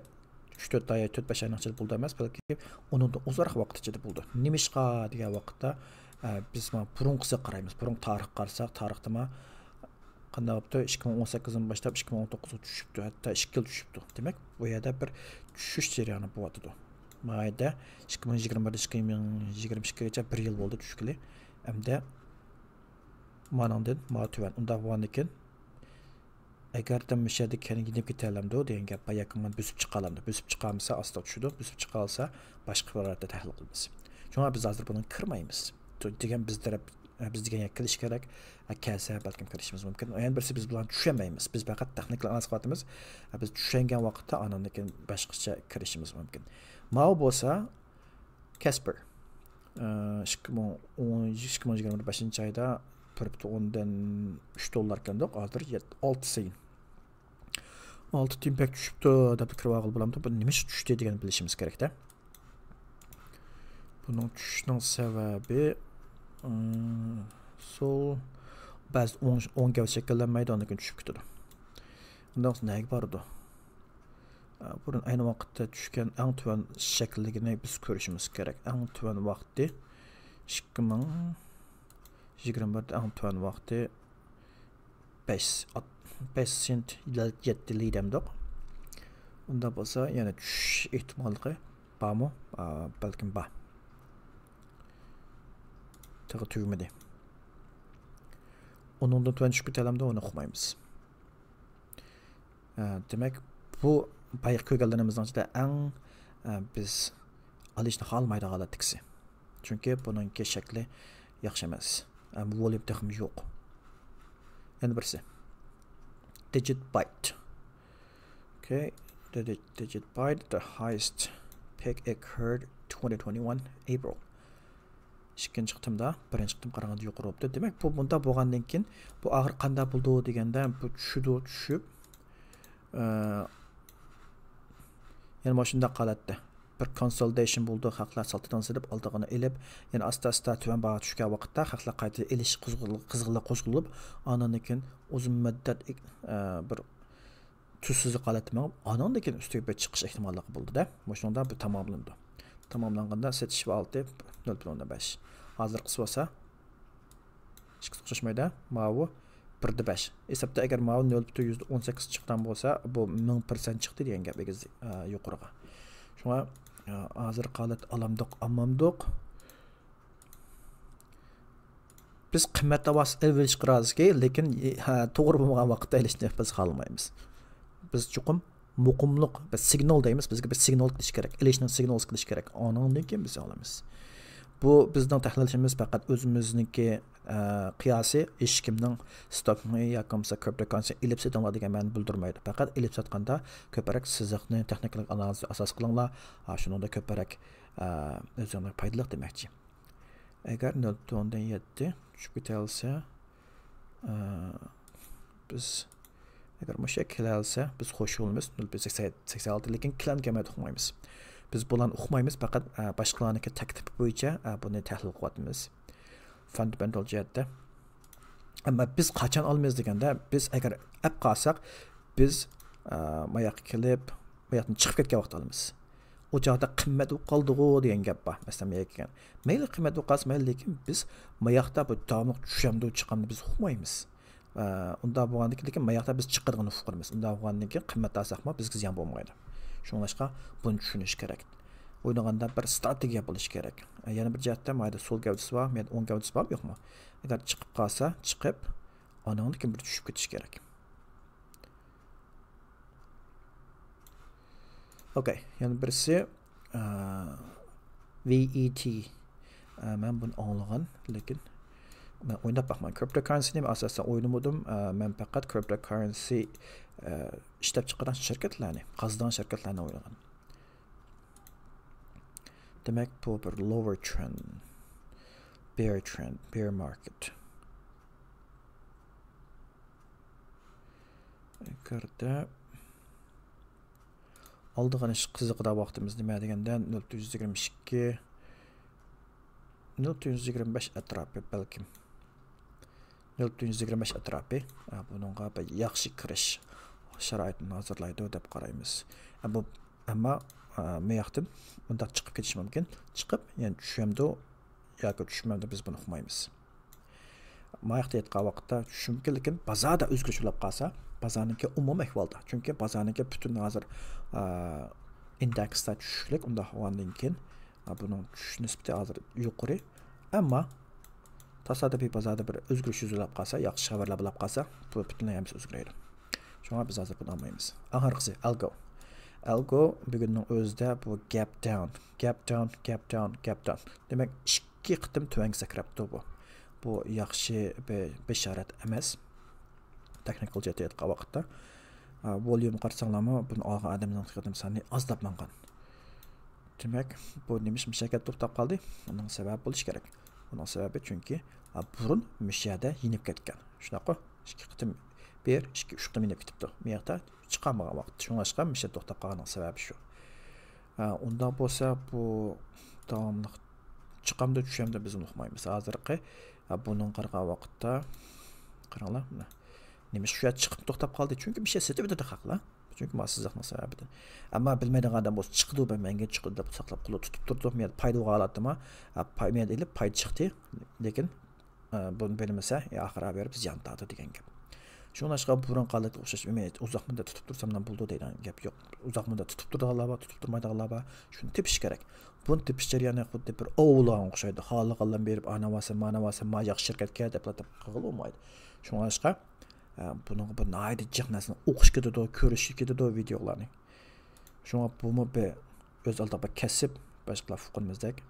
ئۈچ تۆت ئاي، تۆت بەش ئاينىڭ ئىچىدە بولىدۇ ئەمەس، بەلكى ئۇنىڭدىن ئۇزاقراق ۋاقىت ئىچىدە بولىدۇ. نېمىشقا دېگەن ۋاقىتتا، ئە، بىز مانا بۇرۇنقىسىغا قارايمىز. بۇرۇنقى تارىخقا قارىساق، تارىختا ما قانداق بوپتۇ؟ ئىككى مىڭ ئون سەككىزدىن باشلاپ ئىككى مىڭ ئون توققۇزغا چۈشۈپتۇ، ھەتتا ئىككى يىل چۈشۈپتۇ. دېمەك، بۇ يەردە بىر چۈشۈش جەريانى بولۇۋاتىدۇ. ما يەردە ئىككى مىڭ يىگىرمە بىر، ئىككى مىڭ يىگىرمە ئىككىگىچە بىر يىل بولدى چۈشكىلى. ئەمدى مانىڭدىن ما تۆۋەن. ئۇنداق بولغاندىن كېيىن، ئەگەردە مۇشۇ يەردە كەينىگە يېنىپ كېتەلەمدۇ دېگەن گەپ بار، ياكى مانا بۆسۈپ چىقالامدۇ؟ بۆسۈپ چىقالمىسا، ئاستا چۈشىدۇ. بۆسۈپ چىقالسا، باشقا بىر ھالەتتە تەھلىل قىلىمىز. شۇڭا بىز ھازىر بۇنىڭغا كىرمەيمىز. تو-، دېگەن بىز تەرەپ، بىز دېگەن يەرگە كېلىش كېرەك. كەلسە بەلكىم كىرىشىمىز مۇمكىن. يەنە بىرسى، بىز بۇلارنى چۈشەنمەيمىز. بىز پەقەت تېخنىكىلار ئانالىز قىلىۋاتىمىز. بىز چۈشەنگەن ۋاقىتتا ئاندىن كېيىن باشقىچە كىرىشىمىز مۇمكىن. ماۋۇ بولسا كەسپەر. ئىككى مىڭ ئون، ئىككى مىڭ يىگىرمە بەشىنچى ئايدا بىر پۈتۈن ئوندىن ئۈچ دوللار ئىكەندۇق، ھازىر يەت-، ئالتە تىيىن. ئالتە تىيىن بەك چۈشۈپتۇ دەپ كىرىۋالغىلى بولامدۇ؟ بۇ نېمە ئۈچۈن چۈشتى دېگەننى بىلىشىمىز كېرەكتە. بۇنىڭ چۈشۈشنىڭ سەۋەبى، ئىم، سول بەزى ئوڭ، ئوڭ گەۋدە شەكىللەنمەيدۇ، ئاندىن كېيىن چۈشۈپ كېتىدۇ. ئۇنداق بولسا نەگە بارىدۇ؟ ئە، بۇرۇن ئەينى ۋاقىتتا چۈشكەن ئەڭ تۆۋەن شەكىللىكىنى بىز كۆرۈشىمىز كېرەك. ئەڭ تۆۋەن ۋاقتى ئىككى مىڭ يىگىرمە بىردە ئەڭ تۆۋەن ۋاقتى بەش، بەش سېنت يەتتە لى دەمدۇق. ئۇنداق بولسا يەنە چۈشۈش ئېھتىماللىقى بارمۇ؟ ئا، بەلكىم بار. تېخى تۈگىمىدى. ئۇنىڭدىن تۆۋەن چۈشۈپ كېتەلەمدۇ، ئۇنى ئۇقمايمىز. ئە، دېمەك، بۇ بايىقى كۆرگەنلىرىمىزنىڭ ئىچىدە ئەڭ، ئە، بىز ئېلىشنى خالىمايدىغان ھالەتتىكىسى. چۈنكى بۇنىڭكى شەكلى ياخشى ئەمەس. ئە، ۋوليۇم تېخىمۇ يوق. يەنە بىرسى. Digit Byte. Okay. Digit, Digit Byte, the highest peak occurred twenty twenty-one April. ئىككىنچى قېتىمدا، بىرىنچى قېتىم قارىغاندا يۇقىرى بوپتۇ. دېمەك، بۇ مۇنداق بولغاندىن كېيىن، بۇ ئاخىر قانداق بولىدۇ دېگەندە، بۇ چۈشىدۇ، چۈشۈپ، ئە، يەنە مانا شۇنداق ھالەتتە بىر consolidation بولىدۇ، خەقلەر سالتىدىن سېلىپ ئالدىغىنى ئېلىپ، يەنە ئاستا-ئاستا تۆۋەن باھا چۈشكەن ۋاقىتتا خەقلەر قايتا ئېلىش قىزغىنلىقى، قىزغىنلىقى قوزغىلىپ، ئاندىن كېيىن ئۇزۇن مۇددەت، ئە، بىر تۈز سىزىق ھالەتتە مېڭىپ، ئانىڭدىن كېيىن ئۈستىگە بىر چىقىش ئېھتىماللىقى بولىدۇ-دە. مۇشۇنىڭدا بۇ تاماملىنىدۇ. تاماملانغاندا سېتىش ۋاقتى نۆل پۈتۈن ئوندىن بەش. ھازىرقىسى بولسا، ئىككىسى ئوخشاشمايدۇ. ماۋۇ بىردە بەش. ھېسابتا ئەگەر ماۋۇ نۆل پۈتۈن يۈزدە ئون سەككىز چىققان بولسا، بۇ مىڭ پىرسەنت چىقتى دېگەن گەپ ئېگىز، ئە، يۇقىرىغا. شۇڭا، ئە، ھازىرقى ھالەت ئالامدۇق، ئالمامدۇق. بىز قىممەت ھاۋاسى ئېلىۋېلىشقا رازىكى، لېكىن، ھە، توغرا بولمىغان ۋاقىتتا ئېلىشنى بىز خالىمايمىز. بىز چوقۇم مۇقىملىق، بىز سىگنال دەيمىز، بىزگە بىر سىگنال كېلىشى كېرەك، ئېلىشنىڭ سىگنالى كېلىشى كېرەك. ئانىڭدىن كېيىن بىز ئالىمىز. بۇ بىزنىڭ تەھلىللىشىمىز پەقەت ئۆزىمىزنىڭكى، ئە، قىياسى، ھېچكىمنىڭ ستوكنى ياكى بولمىسا كرىپتو كاررېنسى ئېلىپ سېتىڭلار دېگەن مەنىنى بىلدۈرمەيدۇ. پەقەت ئېلىپ ساتقاندا كۆپرەك سىزىقنى، تېخنىكىلىق ئانالىزنى ئاساس قىلىڭلار. ھا، شۇنىڭدا كۆپرەك، ئە، ئۆزۈڭلارغا پايدىلىق دېمەكچى. ئەگەر نۆل پۈتۈن ئوندىن يەتتە چۈشۈپ كېتەلىسە، ئە، بىز ئەگەر مۇشۇ يەرگە كېلەلىسە، بىز خوش بولىمىز. نۆل پۈتۈن سەكسەن ئالتە، لېكىن كېلەلمەيدۇ، ئۇقمايمىز. بىز بۇلارنى ئۇقمايمىز، پەقەت، ئە، باشقىلارنىڭكى تەكلىپى بويىچە، ئە، بۇنى تەھلىل قىلىۋاتىمىز. فاندامېنتال جەھەتتە. ئەمما بىز قاچان ئالىمىز دېگەندە، بىز ئەگەر ئەپ قالساق، بىز، ئە، ماياققا كېلىپ، ماياقتىن چىقىپ كەتكەن ۋاقىت ئالىمىز. ئۇ چاغدا قىممەت بولۇپ قالدىغۇ دېگەن گەپ بار. مەسىلەن، ماياققا كەلگەن. مەيلى قىممەت بولۇپ قالسا مەيلى، لېكىن بىز ماياقتا بۇ داۋاملىق چۈشەمدۇ، چىقامدۇ بىز ئۇقمايمىز. ئە، ئۇنداق بولغاندىن كېيىن، لېكىن ماياقتا بىز چىقىدىغىنىنى ئۇقىمىز. ئۇنداق بولغاندىن كېيىن قىممەت ئالساقمۇ بىزگە زىيان بولمايدۇ. شۇڭلاشقا بۇنى چۈشىنىش كېرەك. ئوينىغاندا بىر ستراتېگىيە بولۇشى كېرەك. ئە، يەنە بىر جەھەتتە، مايدا سول گەۋدىسى بار، مايدا ئوڭ گەۋدىسى بارمۇ يوقمۇ؟ ئەگەر چىقىپ قالسا، چىقىپ، ئانىڭدىن كېيىن بىر چۈشۈپ كېتىش كېرەك. ئوكەي، يەنە بىرسى، ئە، ۋي ئى تى. ئە، مەن بۇنى ئاڭلىغان، لېكىن مەن ئويناپ باقمىغان. كرىپتوكاررېنسىنى مەن ئاساسەن ئوينىمىدىم. ئە، مەن پەقەت كرىپتوكاررېنسى، ئە، ئىشلەپ چىقىرىدىغان شىركەتلەرنى، قازىدىغان شىركەتلەرنى ئوينىغان. دېمەك، بۇ بىر lower trend، bear trend، bear market. ئەگەردە ئالىدىغان ئىش قىزىقىدىغان ۋاقتىمىز نېمە دېگەندە، نۆل پۈتۈن يۈز يىگىرمە ئىككى، نۆل پۈتۈن يۈز يىگىرمە بەش ئەتراپى بەلكىم. نۆل پۈتۈن يۈز يىگىرمە بەش ئەتراپى، ئە، بۇنىڭغا بىر ياخشى كىرىش شارائىتىنى ھازىرلايدۇ دەپ قارايمىز. ئە، بۇ، ئەمما، ئە، مۇ ياقتىن مۇنداق چىقىپ كېتىشى مۇمكىن. چىقىپ، يەنە چۈشەمدۇ ياكى چۈشمەمدۇ، بىز بۇنى ئۇقمايمىز. ماياقتا ئېيتقان ۋاقىتتا چۈشۈمكىن، لېكىن بازاردا ئۆزگىرىش بولۇپ قالسا، بازارنىڭكى ئومۇمىي ئەھۋالدا، چۈنكى بازارنىڭكى پۈتۈن ھازىر، ئا، ئىندېكستا چۈشۈكلۈك، ئۇنداق بولغاندىن كېيىن، ئا، بۇنىڭ چۈشۈش نىسبىتى ھازىر يۇقىرى. ئەمما تاسادىپىي بازاردا بىر ئۆزگىرىش يۈز بېرىپ قالسا، ياخشى خەۋەرلەر بولۇپ قالسا، بۇ پۈتۈنلەي ھەممىسى ئۆزگىرىدۇ. شۇڭا بىز ھازىر بۇنى ئالمايمىز. ئاخىرقىسى ئەلگو. ئەلگو بۈگۈننىڭ ئۆزىدە بۇ گەپ داۋن، گەپ داۋن، گەپ داۋن، گەپ داۋن. دېمەك، ئىككى قېتىم تۆۋەنگە سەكرەپتۇ بۇ. بۇ ياخشى بىر بېشارەت ئەمەس. تېخنىكال جەھەتتە ئېيتقان ۋاقىتتا. ئا، ۋوليۇم قارىساڭلارمۇ، بۇنى ئالغان ئادەمنىڭ تېخىدىن سانى ئازلاپ ماڭغان. دېمەك، بۇ نېمىش مۇشەكەت توختاپ قالدى؟ ئۇنىڭ سەۋەبى بولۇشى كېرەك. ئۇنىڭ سەۋەبى چۈنكى، ئا، بۇرۇن مۇشۇ يەردە يېنىپ كەتكەن. شۇنداققۇ؟ ئىككى قېتىم، بىر، ئىككى، ئۈچ قېتىم يېنىپ كېتىپتۇ. مۇ ياقتا چىقالمىغان ۋاقىت. شۇڭلاشقا مۇشۇ يەردە توختاپ قالغاننىڭ سەۋەبى شۇ. ئا، ئۇنداق بولسا، بۇ داۋاملىق چىقامدۇ، چۈشەمدۇ، بىز ئۇنى ئۇقمايمىز. ھازىرقى، ئا، بۇنىڭ قارىغان ۋاقىتتا، قاراڭلار، مانا. نېمىشقا شۇ يەردە چىقىپ توختاپ قالدى؟ چۈنكى مۇشۇ يەردە سېتىۋېتىدۇ خەقلەر. چۈنكى مانا سىزىقنىڭ سەۋەبىدىن. ئەمما بىلمەيدىغان ئادەم بولسا، چىقىدۇ، بىر مەڭگۈ چىقىدۇ دەپ ساقلاپ قولىدا تۇتۇپ تۇرىدۇ. مۇ يەردە پايدا بولغان ھالەتتىمۇ، ئا، پاي-، مۇ يەردە ئېلىپ پايدا چىقتى. لېكىن، ئا، بۇنى بىلمىسە، ئاخىر بېرىپ زىيان تارتىدۇ دېگەن گەپ. شۇڭلاشقا بۇرۇنقى ھالەتكە ئوخشاش ئۈمىد، ئۇزاق مۇددەت تۇتۇپ تۇرساملا بولىدۇ دەيدىغان گەپ يوق. ئۇزاق مۇددەت تۇتۇپ تۇرىدىغانلار بار، تۇتۇپ تۇرمايدىغانلار بار. شۇنى تېپىش كېرەك. بۇنى تېپىش جەريانى خۇددى بىر ئوۋلىغانغا ئوخشايدۇ. خالىغانلارنى بېرىپ، ئانا بارسا، مانا بارسا، ما ياخشى شىركەتكە دەپلا دەپ قىلغىلى بولمايدۇ. شۇڭلاشقا، ئە، بۇنىڭغا بىر ناھايىتى جىق نەرسىنى ئوقۇش كېتىدۇ، كۆرۈش كېتىدۇ ۋىدېئولارنى. شۇڭا بۇمۇ بىر ئۆز ئالدىغا بىر كەسىپ، باشقىلار ئۇققىنىمىزدەك.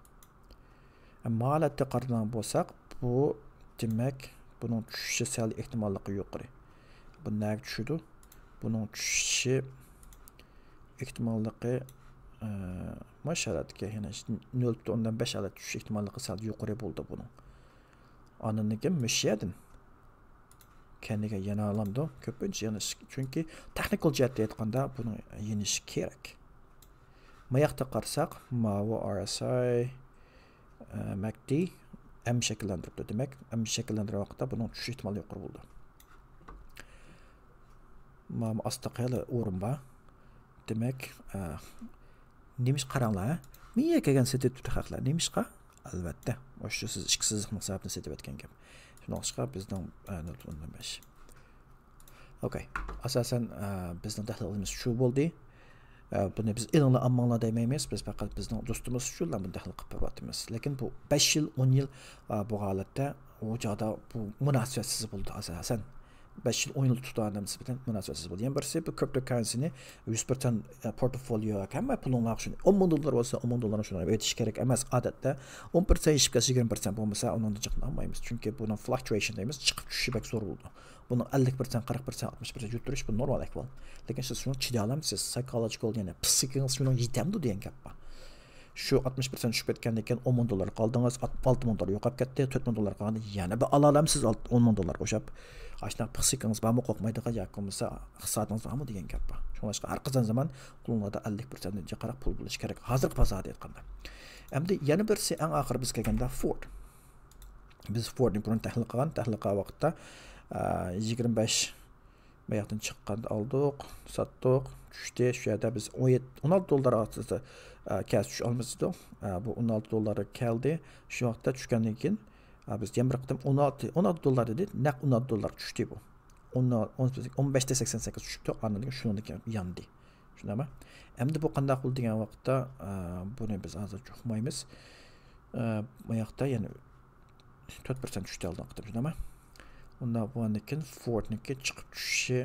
ئە، ما ھالەتتە قارىغان بولساق، بۇ، دېمەك، بۇنىڭ چۈشۈشى سەل ئېھتىماللىقى يۇقىرى. بۇ نەگە چۈشىدۇ؟ بۇنىڭ چۈشۈشى ئېھتىماللىقى، ئە، ماش ھالەتكە، يەنى نۆل پۈتۈن ئوندىن بەش ھالەت چۈشۈش ئېھتىماللىقى سەل يۇقىرى بولىدۇ بۇنىڭ. ئاندىن كېيىن مۇشۇ يەردىن كەينىگە يەنە ئالامدۇ؟ كۆپىنچە يەنە، چۈنكى تېخنىكال جەھەتتە ئېيتقاندا بۇنىڭ يېنىشى كېرەك. ماياقتا قارىساق، ماۋۇ ئار ئېس ئاي، ئە، مەك دى ئەم شەكىللەندۈرۈپتۇ. دېمەك، ئەم شەكىللەندۈرگەن ۋاقىتتا بۇنىڭ چۈشۈش ئېھتىمالى يۇقىرى بولىدۇ. مانا ئاستا خېلى ئورۇن بار. دېمەك، ئە، نېمىشقا قاراڭلار، ھە؟ مىيە كەلگەن سېتىۋېتىپتۇ خەقلەر. نېمىشقا؟ ئەلۋەتتە، مۇشۇ سىز ئىككى سىزىقنىڭ سەۋەبىدىن سېتىۋەتكەن گەپ. شۇنىڭغا بىزنىڭ، ئە، نۆل پۈتۈن ئوندىن بەش. ئوكەي. ئاساسەن، ئە، بىزنىڭ تەھلىلىمىز شۇ بولدى. ئە، بۇنى بىز ئېلىڭلار ئالماڭلار دېمەيمىز. بىز پەقەت بىزنىڭ دوستىمىز ئۈچۈنلا بۇنى تەھلىل قىلىپ بېرىۋاتىمىز. لېكىن بۇ بەش يىل، ئون يىل، ئە، بۇ ھالەتتە ئۇ چاغدا بۇ مۇناسىۋەتسىز بولدى ئاساسەن. بەش يىل، ئون يىل تۇتقان ئادەم نىسبەتەن مۇناسىۋەتسىز بولدى. يەنە بىرسى، بۇ كرىپتوكاررېنسىنى يۈز پىرسەنت، ئە، پورتفوليو ياكى ھەممە پۇلۇڭلارغا شۇنى، ئون مىڭ دوللار بولسا، ئون مىڭ دوللارنى شۇنى ئېتىش كېرەك ئەمەس. ئادەتتە ئون پىرسەنت ئېشىپ كەتسە، يىگىرمە پىرسەنت بولمىسا، ئۇنىڭدىن جىقنى ئالمايمىز. چۈنكى بۇنىڭ فلۇكتۇئېيشن دەيمىز، چىقىپ چۈشۈشى بەك زور بولىدۇ. بۇنىڭ ئەللىك پىرسەنت، قىرىق پىرسەنت، ئاتمىش پىرسەنت يۈتتۈرۈش، بۇ نورمال ئەھۋال. لېكىن سىز شۇنى چىدىيالامسىز؟ سايكولوگىكال، يەنى پسىخىكىڭىز شۇنىڭ يېتەمدۇ دېگەن گەپ بار. شۇ ئاتمىش پىرسەنت چۈشۈپ كەتكەندىن كېيىن ئون مىڭ دوللار قالدىڭىز، ئات-، ئالتە مىڭ دوللار يوقاپ كەتتى، تۆت مىڭ دوللار قالغاندا يەنە بىر ئالالامسىز، ئالت-، ئون مىڭ دوللارغا ئوخشاپ. ئاشۇنداق پىخسىكىڭىز بارمۇ قورقمايدىغان ياكى بولمىسا ئىقتىسادىڭىز بارمۇ دېگەن گەپ بار. شۇڭلاشقا ھەر قايسى زامان قولۇڭلاردا ئەللىك پىرسەنتتىن جىقراق پۇل بولۇشى كېرەك، ھازىرقى بازاردا ئېيتقاندا. ئەمدى يەنە بىرسى، ئەڭ ئاخىرى بىز كەلگەندە فورد. بىز فوردنى بۇرۇن تەھلىل قىلغان، تەھلىل قىلغان ۋاقىتتا، ئە، يىگىرمە بەش باياقتىن چىققاندا ئالدۇق، ساتتۇق، چۈشتى. شۇ يەردە بىز ئون يەتتە، ئون ئالتە دوللار ئاستىدا، ئە، كەس چۈش ئالمىسىدۇق. ئە، بۇ ئون ئالتە دوللارغا كەلدى. شۇ ۋاقىتتا چۈشكەندىن كېيىن، ئە، بىز يەنە بىر قېتىم ئون ئالتە، ئون ئالتە دوللار دېدى، نەق ئون ئالتە دوللارغا چۈشتى بۇ. ئون، ئون، ئون بەشتە سەكسەن سەككىز چۈشۈپتۇ، ئاندىن كېيىن شۇنىڭدىن كېيىن ياندى. شۇنداقمۇ؟ ئەمدى بۇ قانداق بولدى دېگەن ۋاقىتتا، ئە، بۇنى بىز ھازىرچە ئۇقمايمىز. ئە، بۇ ياقتا يەنە تۆت پىرسەنت چۈشتى ئالدىنقى قېتىم، شۇنداقمۇ؟ ئۇنداق بولغاندىن كېيىن فوردنىڭكى چىقىپ چۈشۈشى،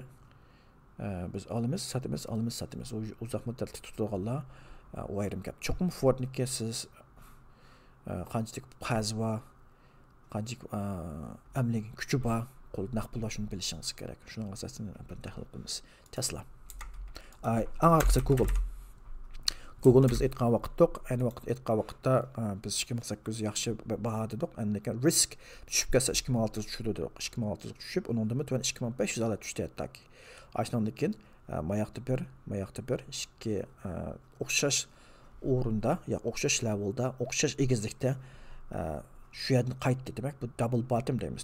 ئە، بىز ئالىمىز، ساتىمىز، ئالىمىز، ساتىمىز. ئۇ ئۇزاق مۇددەتلىك تۇتىدىغانلار، ئە، ئۇ ئايرىم گەپ. چوقۇم فوردنىڭكى سىز، ئە، قانچىلىك قەرزى بار، قانچىلىك، ئە، ئەملىك كۈچى بار، قولدا نەق پۇل بار، شۇنى بىلىشىڭىز كېرەك. شۇنىڭ ئاساسىدا بىر تەھلىل قىلىمىز. تېسلا. ئاي، ئەڭ ئارقىسى گۇگل. گۇگلنى بىز ئېيتقان ۋاقىتتۇق. ئەينى ۋاقىت ئېيتقان ۋاقىتتا، ئە، بىز ئىككى مىڭ سەككىز يۈز ياخشى ب-، باھا دېدۇق. ئەمدى لېكىن رىسك چۈشۈپ كەتسە ئىككى مىڭ ئالتە يۈز چۈشىدۇ دېدۇق. ئىككى مىڭ ئالتە يۈزگە چۈشۈپ، ئۇنىڭدىنمۇ تۆۋەن ئىككى مىڭ بەش يۈز ھالەت چۈشتى ھەتتاكى. ئاشۇنىڭدىن كېيىن، ئە، ماياقتا بىر، ماياقتا بىر، ئىككى، ئە، ئوخشاش ئورۇندا، يا ئوخشاش لەۋېلدا، ئوخشاش ئېگىزلىكتە، ئە، شۇ يەردىن قايتتى. دېمەك، بۇ دابل باتتوم دەيمىز.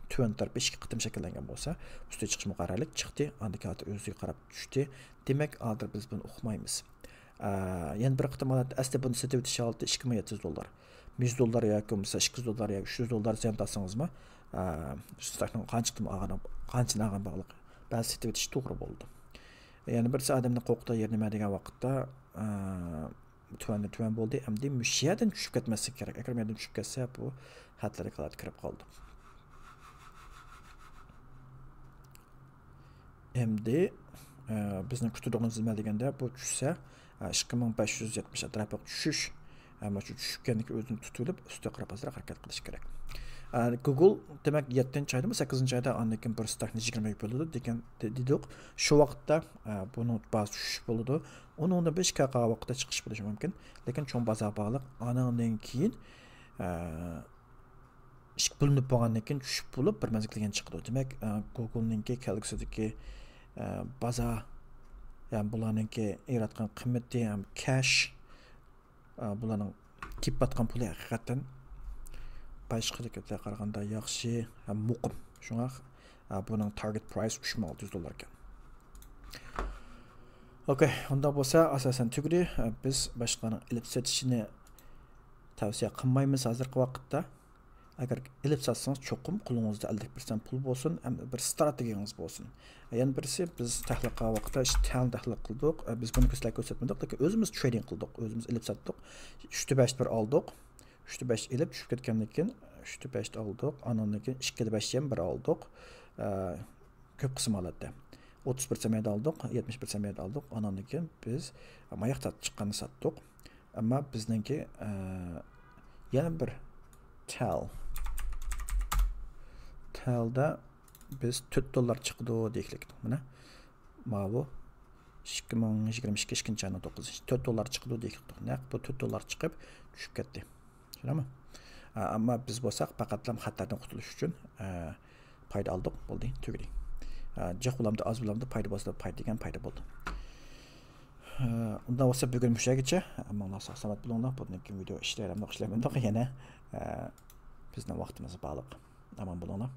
تۆۋەن تەرىپى ئىككى قېتىم شەكىللەنگەن بولسا، ئۈستىگە چىقىش مۇقەررەرلىك چىقتى، ئاندىن كېيىن ھازىر ئۆزىگە قاراپ چۈشتى. دېمەك، ھازىر بىز بۇنى ئۇقمايمىز. ئە، يەنە بىر قېتىم ھالەتتە، ئەسلى بۇنى سېتىۋېتىش ھالىتى ئىككى مىڭ يەتتە يۈز دوللار. يۈز دوللار ياكى بولمىسا ئىككى يۈز دوللار ياكى ئۈچ يۈز دوللار زىيان تارتسىڭىزمۇ، ئە، ستاكنىڭ قانچىلىقتىن ئالغان، قانچىنى ئالغان باغلىق. بەزى سېتىۋېتىش توغرا بولىدۇ. يەنە بىرسى ئادەمنى قورقۇتىدىغان يېرى نېمە دېگەن ۋاقىتتا، ئە، تۆۋەندىن تۆۋەن بولدى. ئەمدى مۇشۇ يەردىن چۈشۈپ كەتمەسلىك كېرەك. ئەگەر مۇ يەردىن چۈشۈپ كەتسە، بۇ خەتەرلىك ھالەتكە كىرىپ قالدى. ئەمدى، ئە، بىزنىڭ كۈتىدىغىنىمىز نېمە دېگەندە، بۇ چۈشسە، ئە، ئىككى مىڭ بەش يۈز يەتمىش ئەتراپىغا چۈشۈش، ئە، مانا شۇ چۈشۈپ كەتكەندىن كېيىن ئۆزىنى تۇتۇۋېلىپ، ئۈستىگە قاراپ ھازىر ھەرىكەت قىلىش كېرەك. ئە، گۇگل، دېمەك، يەتتىنچى ئايدىمۇ، سەككىزىنچى ئايدا ئاندىن كېيىن بىر ستاكنى يىگىرمە يۈز بولىدۇ دېگەن، دېدۇق. شۇ ۋاقىتتا، ئە، بۇنىڭ بازا چۈشۈش بولىدۇ. ئۇنىڭدىن بىر ئىككى ھەپتە ۋاقىتتا چىقىش بولۇشى مۇمكىن. لېكىن چوڭ بازار باغلىق. ئانىڭدىن كېيىن، ئە، ئىشىك بۆلۈنۈپ بولغاندىن كېيىن چۈشۈپ بولۇپ، بىر مەزگىلدىن كېيىن چىقىدۇ. دېمەك، ئە، گۇگلنىڭكى كەلگۈسىدىكى، ئە، بازار، يەنى بۇلارنىڭكى ياراتقان قىممىتى ھەم كەش، ئە، بۇلارنىڭ تېپىۋاتقان پۇلى ھەقىقەتەن باشقىلىرىغا قارىغاندا ياخشى ھەم مۇقىم. شۇڭا، ئە، بۇنىڭ تارگېت پرايس ئۈچ مىڭ ئالتە يۈز دوللار ئىكەن. ئوكەي، ئۇنداق بولسا ئاساسەن تۈگىدى. ئە، بىز باشقىلارنىڭ ئېلىپ سېتىشىنى تەۋسىيە قىلمايمىز ھازىرقى ۋاقىتتا. ئەگەر ئېلىپ ساتسىڭىز، چوقۇم قولىڭىزدا ئەللىك پىرسەنت پۇل بولسۇن، ھەم بىر ستراتېگىيىڭىز بولسۇن. يەنە بىرسى، بىز تەھلىل قىلغان ۋاقىتتا ئىشتە تەھلىل قىلدۇق. ئە، بىز بۇنى سىلەرگە كۆرسەتمىدۇق، لېكىن ئۆزىمىز ترېيدىنگ قىلدۇق، ئۆزىمىز ئېلىپ ساتتۇق. ئۈچتە بەش بىر ئالدۇق. ئۈچتە بەش ئېلىپ چۈشۈپ كەتكەندىن كېيىن، ئۈچتە بەشتە ئالدۇق، ئانىڭدىن كېيىن ئىككىدە بەش يەنە بىر ئالدۇق. ئە، كۆپ قىسىم ھالەتتە. ئوتتۇز پىرسەنت مەيدە ئالدۇق، يەتمىش پىرسەنت مەيدە ئالدۇق، ئانىڭدىن كېيىن بىز ماياق تارتىپ چىققاننى ساتتۇق. ئەمما بىزنىڭكى، ئە، يەنە بىر تەل. تەلدە بىز تۆت دوللار چىقىدۇ دېيىكلىك. مانا، ماۋۇ ئىككى مىڭ يىگىرمە ئىككى ئىككىنچى ئاينىڭ توققۇزىنچى، تۆت دوللار چىقىدۇ دېيىكلىك. نەق بۇ تۆت دوللار چىقىپ چۈشۈپ كەتتى. چۈشىنەمۇ؟ ئە، ئەمما بىز بولساق پەقەتلا خەتەردىن قۇتۇلۇش ئۈچۈن، ئە، پايدا ئالدۇق، بولدى، تۈگىدى. ئە، جىق بولامدۇ، ئاز بولامدۇ، پايدا بولسا پايدا دېگەن پايدا بولدى. ئە، ئۇنداق بولسا بۈگۈن مۇشۇ يەرگىچە. ھەممىڭلار ساق سالامەت بولۇڭلار. بۇندىن كېيىن ۋىدېو ئىشلەيدۇ، ئىشلەيمەندۇق يەنە. ئە، بىزنىڭ ۋاقتىمىز بارلىق. ئامان بولۇڭلار.